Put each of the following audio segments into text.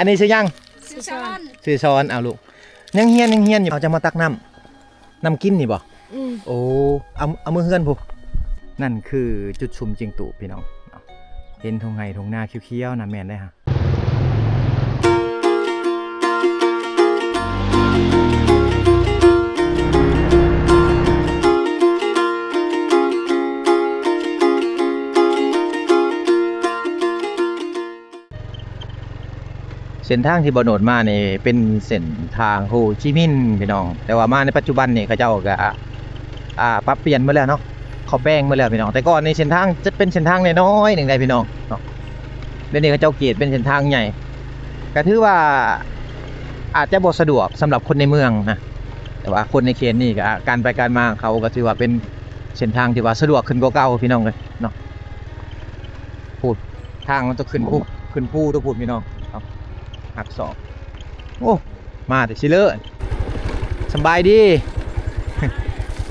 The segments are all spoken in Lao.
ອັນນີ້ຊື່ຫຍັງ? ຊື່ຊອນ. ຊື່ຊອນ. ເອົາລູກ ຍັງຮຽນ ຍັງຮຽນຢູ່. ເອົາ ຈະມາຕັກນ້ຳ ນ້ຳກິນນີ້ບໍ່? ອືມ. ໂອ້ ເອົາ ເອົາມືເຮືອນພຸ້ນ. ນັ້ນຄືຈຸດຊຸມຈິງຕູບ ພີ່ນ້ອງເນາະ. ເຫັນທົ່ງໄຮ່ທົ່ງນາຂຽວໆ ນະ ແມ່ນເດ້. ເສັ້ນທາງທີ່ບ່າວໂນດມານີ້ເປັນເສັ້ນທາງໂຮຈິມິນພີ່ນ້ອງ, ແຕ່ວ່າມາໃນປັດຈຸບັນນີ້ເຂົາເຈົ້າກະ ອ່າ ປັບປ່ຽນໝົດແລ້ວເນາະ, ເຂົາແປງໝົດແລ້ວພີ່ນ້ອງ. ແຕ່ກ່ອນນີ້ເສັ້ນທາງຈະເປັນເສັ້ນທາງນ້ອຍໆໜຶ່ງໄດ໋ພີ່ນ້ອງເນາະ, ດຽວນີ້ເຂົາເຈົ້າກຽດເປັນເສັ້ນທາງໃຫຍ່ ກະຖືວ່າອາດຈະບໍ່ສະດວກສຳລັບຄົນໃນເມືອງນະ, ແຕ່ວ່າຄົນໃນເຂດນີ້ກະ ການໄປການມາເຂົາກະຖືວ່າເປັນເສັ້ນທາງທີ່ວ່າສະດວກຂຶ້ນກວ່າເກົ່າພີ່ນ້ອງເອີຍເນາະ. ພຸ້ນ ທາງມັນຈະຂຶ້ນພູ ຂຶ້ນພູຕົວພຸ້ນພີ່ນ້ອງ. ເອົາ ຫັກສອກ. ໂອ້ ມາແຕ່ຊິເລີ. ສະບາຍດີ.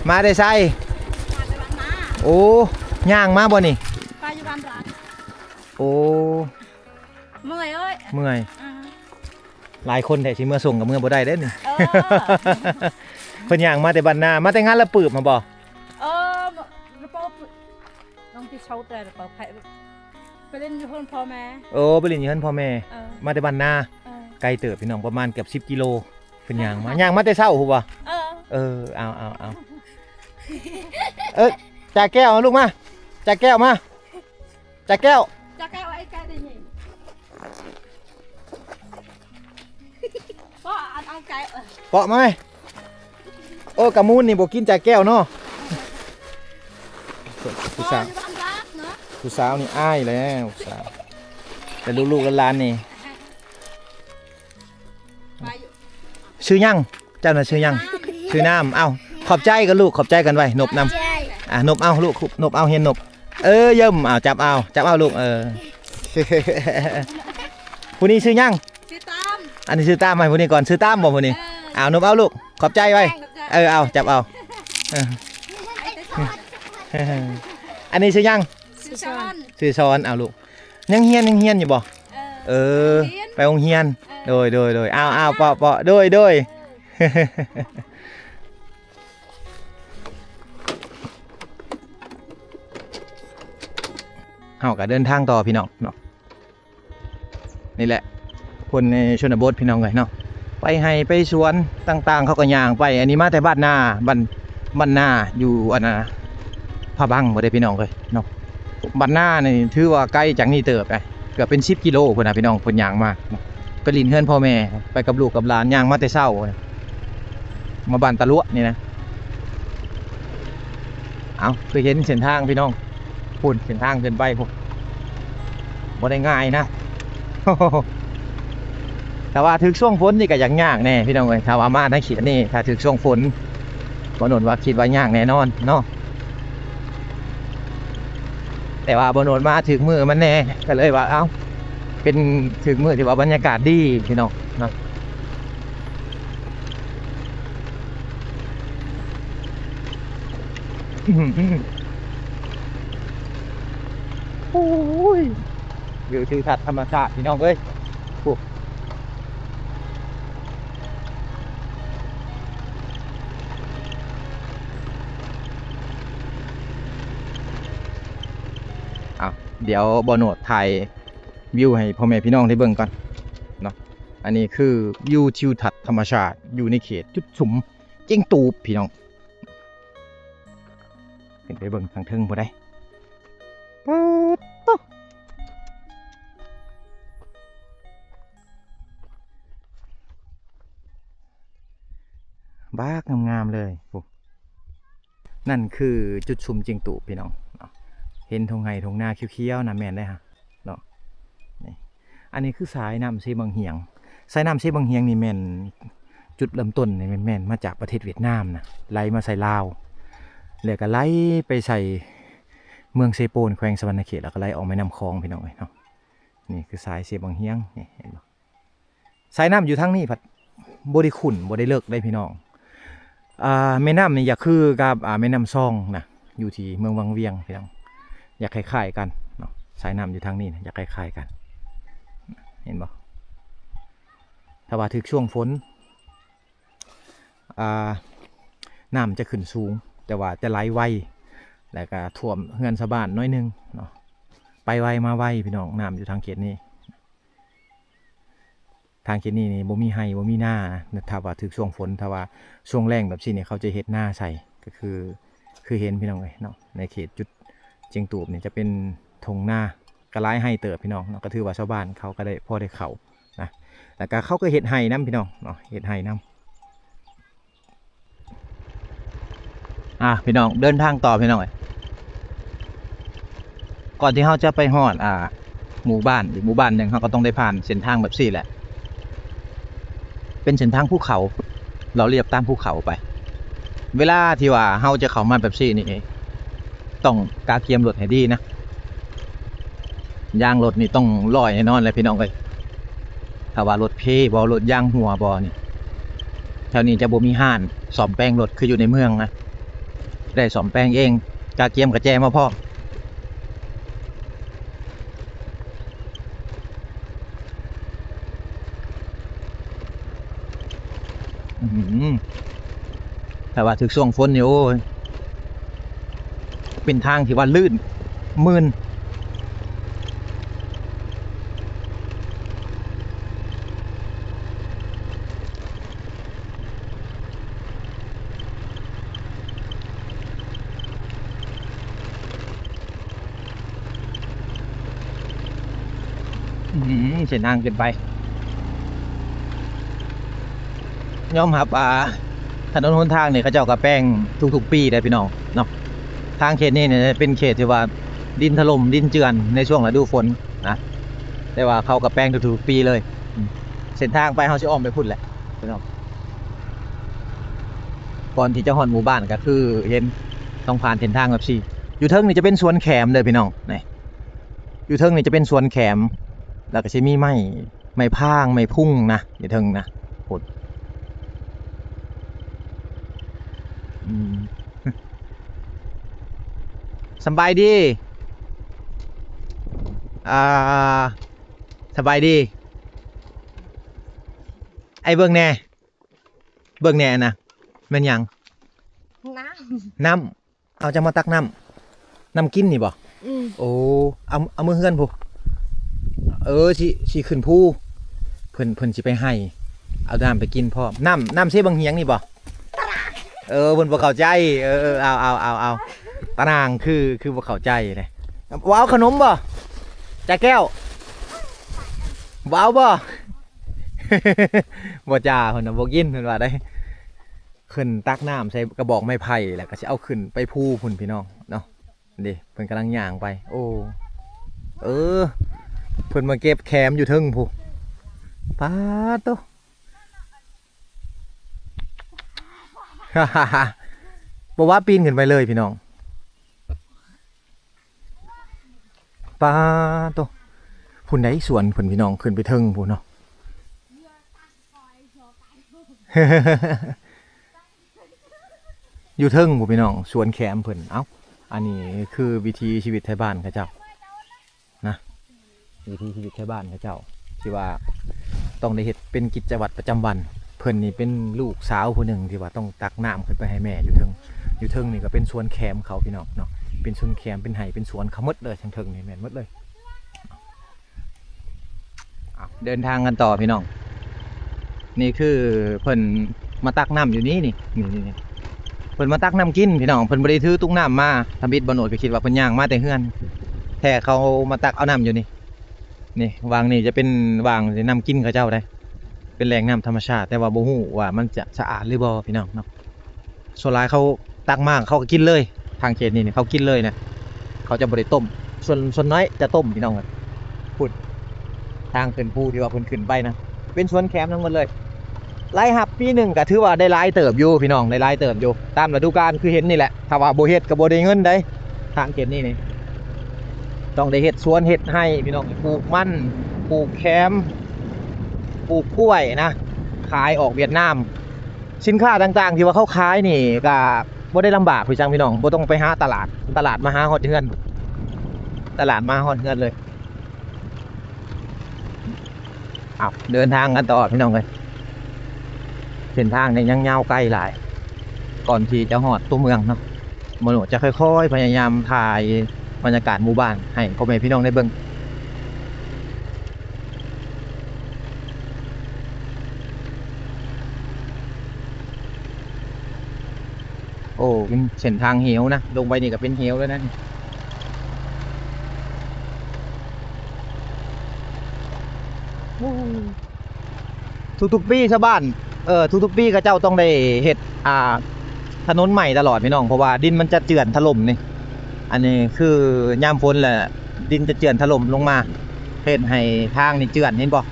ມາແຕ່ໃສ? ມາແຕ່ບ້ານນາ. ໂອ້ ຍ່າງມາບໍ່ນີ້? ໄປຢູ່ບ້ານນາ. ໂອ້ ເມື່ອຍເອີຍ ເມື່ອຍ. ອ່າ ຫຼາຍຄົນແທ້ ຊິເມືອສົ່ງກະເມືອບໍ່ໄດ້ເດ້ນີ້. ເອີ ເພິ່ນຍ່າງມາແຕ່ບ້ານນາ ມາແຕ່ງານລະປຶບຫັ້ນບໍ່? ເອີ ລະປຶບ ນ້ອງທີ່ເຊົາແຕ່ລະປຶບ ໄປຫຼິ້ນຢູ່ເຮືອນພໍ່ແມ່. ໂອ້ ໄປຫຼິ້ນຢູ່ເຮືອນພໍ່ແມ່. ເອີ ມາແຕ່ບ້ານນາ. ເອີ ໄກເຕີບພີ່ນ້ອງ ປະມານເກືອບສິບກິໂລ. ເພິ່ນຍ່າງມາ ຍ່າງມາແຕ່ເຊົ້າພຸ້ນບໍ່? ເອີ ເອີ ເອົາ ເອົາ ເອົາ ເອີ ຈາແກ້ວ ເອົາລູກມາ ຈາແກ້ວມາ. ຈາແກ້ວ ຈາແກ້ວ ໄອ້ໄກ່ໄດ້ຍິນ ເປາະ ອັນເອົາໄກ່ ເປາະມາ. ໂອ້ ກະມູນນີ້ບໍ່ກິນຈາແກ້ວເນາະ. ຜູ້ສາວ ເພາະວ່າຢູ່ບ້ານລາດເນາະ ຜູ້ສາວນີ້ອາຍແລ້ວ ຜູ້ສາວ ແຕ່ລູກໆຫຼານໆນີ້. ຊື່ຫຍັງ? ເຈົ້ານະຊື່ຫຍັງ? ຊື່ນ້ຳ. ເອົ້າ ຂອບໃຈກັນລູກ ຂອບໃຈກັນໄວ້ ນົບນຳ. ອ່າ ນົບເອົາລູກ ນົບເອົາ ຮຽນນົບ. ເອີ ຢ້ຳ. ເອົາ ຈັບເອົາ ຈັບເອົາລູກ. ເອີ ຜູ້ນີ້ຊື່ຫຍັງ? ຊື່ຕາມ. ອັນນີ້ຊື່ຕາມ. ໃຫ້ຜູ້ນີ້ກ່ອນ ຊື່ຕາມບໍ່ຜູ້ນີ້? ເອີ ເອົາ ນົບເອົາລູກ ຂອບໃຈໄວ້. ຂອບໃຈ. ເອີ ເອົາ ຈັບເອົາ. ເອີ ອັນນີ້ຊື່ຫຍັງ? ຊື່ຊອນ. ຊື່ຊອນ. ເອົາລູກ ຍັງຮຽນ ຍັງຮຽນຢູ່ບໍ່? ເອີ ເອີ ຮຽນ ໄປໂຮງຮຽນ. ເອີ ໂດຍ ໂດຍ ໂດຍ. ເອົາ ເອົາ ເປາະ ເປາະ ໂດຍ ໂດຍ. ເຮົາກະເດີນທາງຕໍ່ພີ່ນ້ອງເນາະ. ນີ້ແຫຼະ ຄົນໃນຊົນນະບົດພີ່ນ້ອງເອີຍເນາະ ໄປໄຮ່ໄປສວນຕ່າງໆ ເຂົາກະຍ່າງໄປ. ອັນນີ້ມາແຕ່ບ້ານນາ ບ້ານ ບ້ານນາຢູ່ອັນນະ ພະບັງບໍ່ໄດ້ພີ່ນ້ອງເອີຍເນາະ. ບ້ານນານີ້ຖືວ່າໄກຈາກນີ້ເຕີບ ເກືອບເປັນສິບກິໂລພຸ້ນນະພີ່ນ້ອງ ເພິ່ນຍ່າງມາ. ໄປຫຼິ້ນເຮືອນພໍ່ແມ່ ໄປກັບລູກກັບຫຼານ ຍ່າງມາແຕ່ເຊົ້າ ມາບ້ານຕາຫຼວດນີ້ນະ. ເອົາ ຄືເຫັນເສັ້ນທາງພີ່ນ້ອງ ພຸ້ນ ເສັ້ນທາງຂຶ້ນໄປພຸ້ນ ບໍ່ໄດ້ງ່າຍນະ. ຖ້າວ່າຖືກຊ່ວງຝົນນີ້ກະຢາກຍາກແດ່ພີ່ນ້ອງເອີຍ ຖ້າວ່າມາທາງເຂດນີ້ ຖ້າຖືກຊ່ວງຝົນ ບ່າວໂນດວ່າຄິດວ່າຍາກແນ່ນອນເນາະ. ແຕ່ວ່າບ່າວໂນດມາຖືກມື້ມັນແນ່ ກະເລີຍວ່າ ເອົ້າ ເປັນຖືກມື້ທີ່ວ່າບັນຍາກາດດີພີ່ນ້ອງເນາະ. ໂອ້ຍ ວິວທິວທັດທຳມະຊາດພີ່ນ້ອງເອີຍ. ໂອ້ ເອົາ ດຽວບ່າວໂນດຖ່າຍວິວໃຫ້ພໍ່ແມ່ພີ່ນ້ອງໄດ້ເບິ່ງກ່ອນເນາະ. ອັນນີ້ຄືວິວທິວທັດທຳມະຊາດ ຢູ່ໃນເຂດຈຸດຊຸມຈິງຕູບພີ່ນ້ອງ. ຂຶ້ນໄປເບິ່ງທາງເທິງພຸ້ນໃດ. ປາດໂທ້ ບາກງາມໆເລີຍ. ໂອ້ ນັ້ນຄືຈຸດຊຸມຈິງຕູບພີ່ນ້ອງເນາະ. ເຫັນທົ່ງໄຮ່ທົ່ງນາຂຽວໆນະ ແມ່ນເດ້ເນາະ. ນີ້ ອັນນີ້ຄືສາຍນ້ຳເຊບັງຮຽງ. ສາຍນ້ຳເຊບັງຮຽງນີ້ແມ່ນ ຈຸດເລີ່ມຕົ້ນນີ້ແມ່ນ ແມ່ນມາຈາກປະເທດຫວຽດນາມນະ ໄຫຼມາໃສ່ລາວ ແລ້ວກະໄຫຼໄປໃສ່ເມືອງເຊໂປນ ແຂວງສະຫວັນນະເຂດ ແລ້ວກະໄຫຼອອກແມ່ນ້ຳຂອງພີ່ນ້ອງເອີຍເນາະ. ນີ້ຄືສາຍເຊບັງຮຽງ ນີ້ເຫັນບໍ່? ສາຍນ້ຳຢູ່ທາງນີ້ພັດບໍ່ໄດ້ຂຸ້ນ ບໍ່ໄດ້ເລິກເດ້ພີ່ນ້ອງ. ອ່າ ແມ່ນ້ຳນີ້ຢາກຄືກັບ ອ່າ ແມ່ນ້ຳຊອງນະ ຢູ່ທີ່ເມືອງວັງວຽງພີ່ນ້ອງ ຢາກຄ້າຍໆກັນເນາະ. ສາຍນ້ຳຢູ່ທາງນີ້ນະ ຢາກຄ້າຍໆກັນ ເຫັນບໍ່? ຖ້າວ່າຖືກຊ່ວງຝົນ ອ່າ ນ້ຳຈະຂຶ້ນສູງ ແຕ່ວ່າຈະໄຫຼໄວ ແລ້ວກະຖ້ວມເຮືອນຊາວບ້ານໜ້ອຍໜຶ່ງເນາະ ໄປໄວມາໄວພີ່ນ້ອງ. ນ້ຳຢູ່ທາງເຂດນີ້ ທາງເຂດນີ້ນີ້ບໍ່ມີໄຮ່ບໍ່ມີນານະ ຖ້າວ່າຖືກຊ່ວງຝົນ. ຖ້າວ່າຊ່ວງແລ້ງແບບຊີ້ນີ້ ເຂົາຈະເຮັດນາໃສ່ ກໍຄື ຄືເຫັນພີ່ນ້ອງເອີຍເນາະ ໃນເຂດຈຸດຈຽງຕູບນີ້ຈະເປັນທົ່ງນາ ກໍຫຼາຍໄຮ່ເຕີບພີ່ນ້ອງເນາະ. ກໍຖືວ່າຊາວບ້ານເຂົາກໍໄດ້ ພໍໄດ້ເຂົ້ານະ ແລ້ວກໍເຂົາກໍເຮັດໄຮ່ນຳພີ່ນ້ອງເນາະ ເຮັດໄຮ່ນຳ. ອ່າ ພີ່ນ້ອງ ເດີນທາງຕໍ່ພີ່ນ້ອງເອີຍ. ກ່ອນທີ່ເຮົາຈະໄປຮອດ ອ່າ ໝູ່ບ້ານອີກໝູ່ບ້ານໜຶ່ງ ເຮົາກໍຕ້ອງໄດ້ຜ່ານເສັ້ນທາງແບບຊີ້ແຫຼະ ເປັນເສັ້ນທາງພູເຂົາ ເລາະລຽບຕາມພູເຂົາໄປ. ເວລາທີ່ວ່າເຮົາຈະເຂົ້າມາແບບຊີ້ນີ້ ຕ້ອງກະກຽມລົດໃຫ້ດີນະ. ຢາງລົດນີ້ຕ້ອງຮ້ອຍແນ່ນອນແຫຼະພີ່ນ້ອງເອີຍ. ຖ້າວ່າລົດເພບໍ່ ລົດຢາງຮົ່ວບໍ່ນີ້ ແຖວນີ້ຈະບໍ່ມີຮ້ານສ້ອມແປງລົດຄືຢູ່ໃນເມືອງນະ ໄດ້ສ້ອມແປງເອງ ກະກຽມກະແຈມາພ້ອມ. ອືມ ຖ້າວ່າຖືກຊ່ວງຝົນນີ້ ໂອ້ຍ ເປັນທາງທີ່ວ່າລື່ນ ມື່ນ. ອືມ ເສັ້ນທາງຂຶ້ນໄປ ຍອມຮັບວ່າຖະໜົນຫົນທາງນີ້ ເຂົາເຈົ້າກໍແປງທຸກໆປີເດ້ພີ່ນ້ອງເນາະ. ທາງເຂດນີ້ນີ້ເປັນເຂດທີ່ວ່າດິນຖະຫຼົ່ມ ດິນເຈື່ອນໃນຊ່ວງລະດູຝົນນະ ແຕ່ວ່າເຂົາກໍແປງທຸກໆປີເລີຍ. ອືມ ເສັ້ນທາງໄປ ເຮົາຊິອ້ອມໄປພຸ້ນແຫຼະພີ່ນ້ອງ. ກ່ອນທີ່ຈະຮອດໝູ່ບ້ານກໍຄືເຫັນ ຕ້ອງຜ່ານເສັ້ນທາງແບບຊີ້. ຢູ່ເທິງນີ້ຈະເປັນສວນແຂມເດີພີ່ນ້ອງ ນີ້ ຢູ່ເທິງນີ້ຈະເປັນສວນແຂມ ແລ້ວກໍຊິມີໄມ້ ໄມ້ພາງ ໄມ້ພຸງນະ ຢູ່ເທິງນະ ພຸ້ນ. ອືມ ສຳບາຍດີ ອ່າ ສະບາຍດີ. ໄອ້ເບິ່ງແດ່ ເບິ່ງແດ່ ອັນນະ ແມ່ນຫຍັງ? ນ້ຳ ນ້ຳ. ເອົາ ເຈົ້າມາຕັກນ້ຳ ນ້ຳກິນນີ້ບໍ່? ອືມ ໂອ້ ເອົາ ເອົາມືເຮືອນພຸ້ນ. ເອີ ຊິ ຊິຂຶ້ນພູ ເພິ່ນ ເພິ່ນຊິໄປໄຮ່ ເອົານ້ຳໄປກິນພ້ອມ. ນ້ຳ ນ້ຳເຊບັກຫຽງນີ້ບໍ່? ເອີ ເພິ່ນບໍ່ເຂົ້າໃຈ. ເອີ ເອີ ເອົາ ເອົາ ເອົາ ເອົາ ຕານາງຄື ຄືບໍ່ເຂົ້າໃຈເດ້. ບໍ່ເອົາຂະໜົມບໍ່? ຈາແກ້ວ ບໍ່ເອົາບໍ່? ບໍ່ ຈາ ເພິ່ນນະບໍ່ກິນ ເພິ່ນວ່າໄດ. ຂຶ້ນຕັກນ້ຳໃສ່ກະບອກໄມ້ໄຜ່ ແລ້ວກໍຊິເອົາຂຶ້ນໄປພູພຸ້ນພີ່ນ້ອງເນາະ. ເດ້ ເພິ່ນກຳລັງຍ່າງໄປ. ໂອ້ ເອີ ເພິ່ນມາເກັບແຂມຢູ່ເທິງພຸ້ນ. ປາດໂຕ ບໍ່ວ່າປີນຂຶ້ນໄປເລີຍພີ່ນ້ອງ. ປາດໂຕ ພຸ້ນໃດສວນເພິ່ນພີ່ນ້ອງ ຂຶ້ນໄປເທິງພຸ້ນເນາະ. ຢູ່ເທິງພຸ້ນພີ່ນ້ອງ ສວນແຂມເພິ່ນ. ເອົ້າ ອັນນີ້ຄືວິຖີຊີວິດໄທບ້ານເຂົາເຈົ້ານະ ວິຖີຊີວິດໄທບ້ານເຂົາເຈົ້າ ທີ່ວ່າຕ້ອງໄດ້ເຮັດເປັນກິດຈະວັດປະຈຳວັນ. ເພິ່ນນີ້ເປັນລູກສາວຜູ້ໜຶ່ງທີ່ວ່າຕ້ອງຕັກນ້ຳຂຶ້ນໄປໃຫ້ແມ່ຢູ່ເທິງ ຢູ່ເທິງນີ້ກໍເປັນສວນແຂມເຂົາພີ່ນ້ອງເນາະ ເປັນສວນແຂມ ເປັນໄຮ່ເປັນສວນເຂົາໝົດເລີຍ ທາງເທິງນີ້ແມ່ນໝົດເລີຍ. ເອົາ ເດີນທາງກັນຕໍ່ພີ່ນ້ອງ. ນີ້ຄືເພິ່ນມາຕັກນ້ຳຢູ່ນີ້ນີ້ ນີ້ໆ ເພິ່ນມາຕັກນ້ຳກິນພີ່ນ້ອງ ເພິ່ນບໍ່ໄດ້ຖືຕຸກນ້ຳມາ. ທຳອິດບ່າວໂນດກໍຄິດວ່າເພິ່ນຍ່າງມາແຕ່ເຮືອນ ແທ້ເຂົາມາຕັກເອົານ້ຳຢູ່ນີ້. ນີ້ ຫວ່າງນີ້ຈະເປັນຫວ່າງນ້ຳກິນເຂົາເຈົ້າເດ້ ເປັນແຫຼ່ງນ້ຳທຳມະຊາດ ແຕ່ວ່າບໍ່ຮູ້ວ່າມັນຈະສະອາດຫຼືບໍ່ພີ່ນ້ອງເນາະ. ສ່ວນຫຼາຍເຂົາຕັກມາເຂົາກໍກິນເລີຍ ທາງເຂດນີ້ນີ້ເຂົາກິນເລີຍນະ ເຂົາຈະບໍ່ໄດ້ຕົ້ມ. ສ່ວນ ສ່ວນນ້ອຍຈະຕົ້ມພີ່ນ້ອງເອີຍ. ພຸ້ນ ທາງຂຶ້ນພູທີ່ວ່າເພິ່ນຂຶ້ນໄປນະ ເປັນສວນແຂມທັງໝົດເລີຍ. ລາຍຮັບປີໜຶ່ງກໍຖືວ່າໄດ້ຫຼາຍເຕີບຢູ່ພີ່ນ້ອງ ໄດ້ຫຼາຍເຕີບຢູ່ ຕາມລະດູການຄືເຫັນນີ້ແຫຼະ. ຖ້າວ່າບໍ່ເຮັດກໍບໍ່ໄດ້ເງິນໃດ໋ ທາງເຂດນີ້ນີ້ ຕ້ອງໄດ້ເຮັດສວນເຮັດໄຮ່ພີ່ນ້ອງ ປູກມັນ ປູກແຄມ ປູກກ້ວຍນະ ຂາຍອອກຫວຽດນາມ. ສິນຄ້າຕ່າງໆທີ່ວ່າເຂົາຂາຍນີ້ກໍບໍ່ໄດ້ລຳບາກຄືຫຍັງພີ່ນ້ອງ ບໍ່ຕ້ອງໄປຫາຕະຫຼາດ ຕະຫຼາດມາຫາຮອດເຮືອນ ຕະຫຼາດມາຮອດເຮືອນເລີຍ. ເອົາ ເດີນທາງກັນຕໍ່ພີ່ນ້ອງເອີຍ. ສັ້ນທາງນີ້ຍັງຍາວໄກຫຼາຍ ກ່ອນທີ່ຈະຮອດຕົວເມືອງເນາະ. ບ່າວໂນດຈະຄ່ອຍໆພະຍາຍາມຖ່າຍບັນຍາກາດໝູ່ບ້ານໃຫ້ພໍ່ແມ່ພີ່ນ້ອງໄດ້ເບິ່ງ. ໂອ້ ເປັນເສັ້ນທາງເຫວນະ, ລົງໄປນີ້ກໍເປັນເຫວແລ້ວນະ. ໂອ້ ທຸກໆປີຊາວບ້ານ ເອີ ທຸກໆປີເຂົາເຈົ້າຕ້ອງໄດ້ເຮັດ ອ່າ ຖະໜົນໃໝ່ຕະຫຼອດພີ່ນ້ອງ, ເພາະວ່າດິນມັນຈະເຈື່ອນຖະຫຼົ່ມນີ້. ອັນນີ້ຄືຍາມຝົນແຫຼະ ດິນຈະເຈື່ອນຖະຫຼົ່ມລົງມາ ເຮັດໃຫ້ທາງນີ້ເຈື່ອນ ເຫັນບໍ່?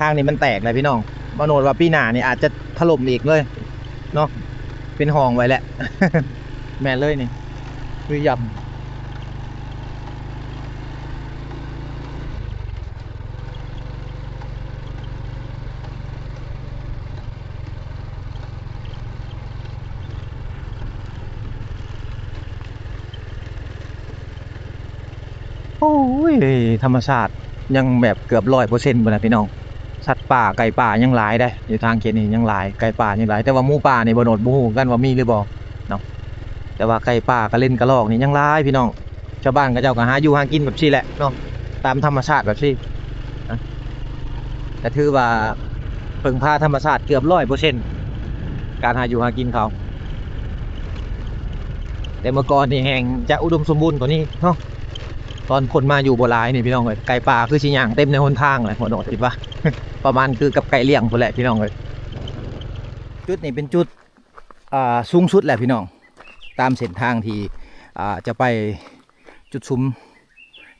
ທາງນີ້ມັນແຕກແລ້ວພີ່ນ້ອງ. ບ່າວໂນດວ່າປີໜ້ານີ້ອາດຈະຖະຫຼົ່ມອີກເລີຍເນາະ, ເປັນຮ່ອງໄວ້ແຫຼະ. ແມ່ນເລີຍນີ້ ຄືຢຳ. ໂອ້ຍ ທຳມະຊາດຍັງແບບເກືອບຮ້ອຍເປີເຊັນພຸ້ນນະພີ່ນ້ອງ. ສັດປ່າໄກ່ປ່າຍັງຫຼາຍເດ້ ຢູ່ທາງເຂດນີ້ຍັງຫຼາຍ, ໄກ່ປ່າຍັງຫຼາຍ, ແຕ່ວ່າໝູປ່ານີ້ບໍ່ໂນດບໍ່ຮູ້ຄືກັນວ່າມີຫຼືບໍ່ເນາະ. ແຕ່ວ່າໄກ່ປ່າກະເລັນກະລອກນີ້ຍັງຫຼາຍພີ່ນ້ອງ. ຊາວບ້ານເຂົາເຈົ້າກໍຫາຢູ່ຫາກິນແບບຊີ້ແຫຼະເນາະ ຕາມທຳມະຊາດແບບຊີ້ນະ. ກໍຖືວ່າເພິ່ງພາທຳມະຊາດເກືອບຮ້ອຍເປີເຊັນ ການຫາຢູ່ຫາກິນເຂົາ. ແຕ່ເມື່ອກ່ອນນີ້ແຮ່ງຈະອຸດົມສົມບູນກວ່ານີ້ເນາະ, ຕອນຄົນມາຢູ່ບໍ່ຫຼາຍນີ້ພີ່ນ້ອງເອີຍ. ໄກ່ປ່າຄືຊິຍ່າງເຕັມໃນຫົນທາງແຫຼະ ບໍ່ໂນດຄິດວ່າ ປະມານຄືກັບໄກ່ລ້ຽງພຸ້ນແຫຼະພີ່ນ້ອງເອີຍ. ຈຸດນີ້ເປັນຈຸດ ອ່າ ສູງສຸດແຫຼະພີ່ນ້ອງ ຕາມເສັ້ນທາງທີ່ ອ່າ ຈະໄປຈຸດຊຸມ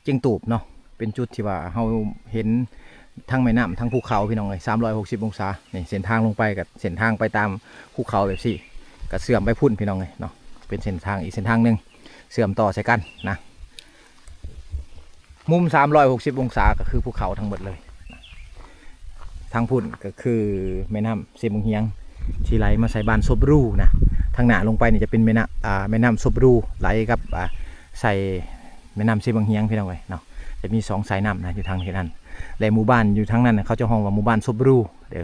ຈຽງຕູບເນາະ. ເປັນຈຸດທີ່ວ່າເຮົາເຫັນທັງແມ່ນ້ຳ ທັງພູເຂົາພີ່ນ້ອງເອີຍ ສາມຮ້ອຍຫົກສິບອົງສາ. ນີ້ເສັ້ນທາງລົງໄປ ກໍເສັ້ນທາງໄປຕາມພູເຂົາແບບຊີ້ ກໍເຊື່ອມໄປພຸ້ນພີ່ນ້ອງເອີຍເນາະ. ເປັນເສັ້ນທາງອີກເສັ້ນທາງໜຶ່ງເຊື່ອມຕໍ່ໃສ່ກັນນະ. ມຸມສາມຮ້ອຍຫົກສິບອົງສາກໍຄືພູເຂົາທັງໝົດເລີຍ. ທາງພຸ້ນກໍຄືແມ່ນ້ຳເຊບັ້ງຮຽງ ທີ່ໄຫຼມາໃສ່ບ້ານສົບຣູນະ. ທາງໜ້າລົງໄປນີ້ຈະເປັນແມ່ນ້ຳ ອ່າ ແມ່ນ້ຳສົບຣູ ໄຫຼກັບ ອ່າ ໃສ່ແມ່ນ້ຳເຊບັ້ງຮຽງພີ່ນ້ອງເອີຍເນາະ. ຈະມີສອງສາຍນ້ຳນະ ຢູ່ທາງເຂດນັ້ນ ແລະ ໝູ່ບ້ານຢູ່ທາງນັ້ນນະ ເຂົາຈະຮ້ອງວ່າໝູ່ບ້ານສົບຣູເດີ.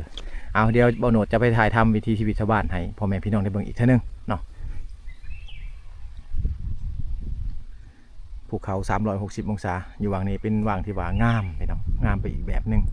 ເອົາ ດຽວບ່າວໂນດຈະໄປຖ່າຍທຳວິຖີຊີວິດຊາວບ້ານໃຫ້ພໍ່ແມ່ພີ່ນ້ອງໄດ້ເບິ່ງອີກເທື່ອໜຶ່ງເນາະ. ພູເຂົາສາມຮ້ອຍຫົກສິບອົງສາ ຢູ່ຫວ່າງນີ້ເປັນຫວ່າງທີ່ວ່າງາມພີ່ນ້ອງ ງາມໄປອີກແບບໜຶ່ງ.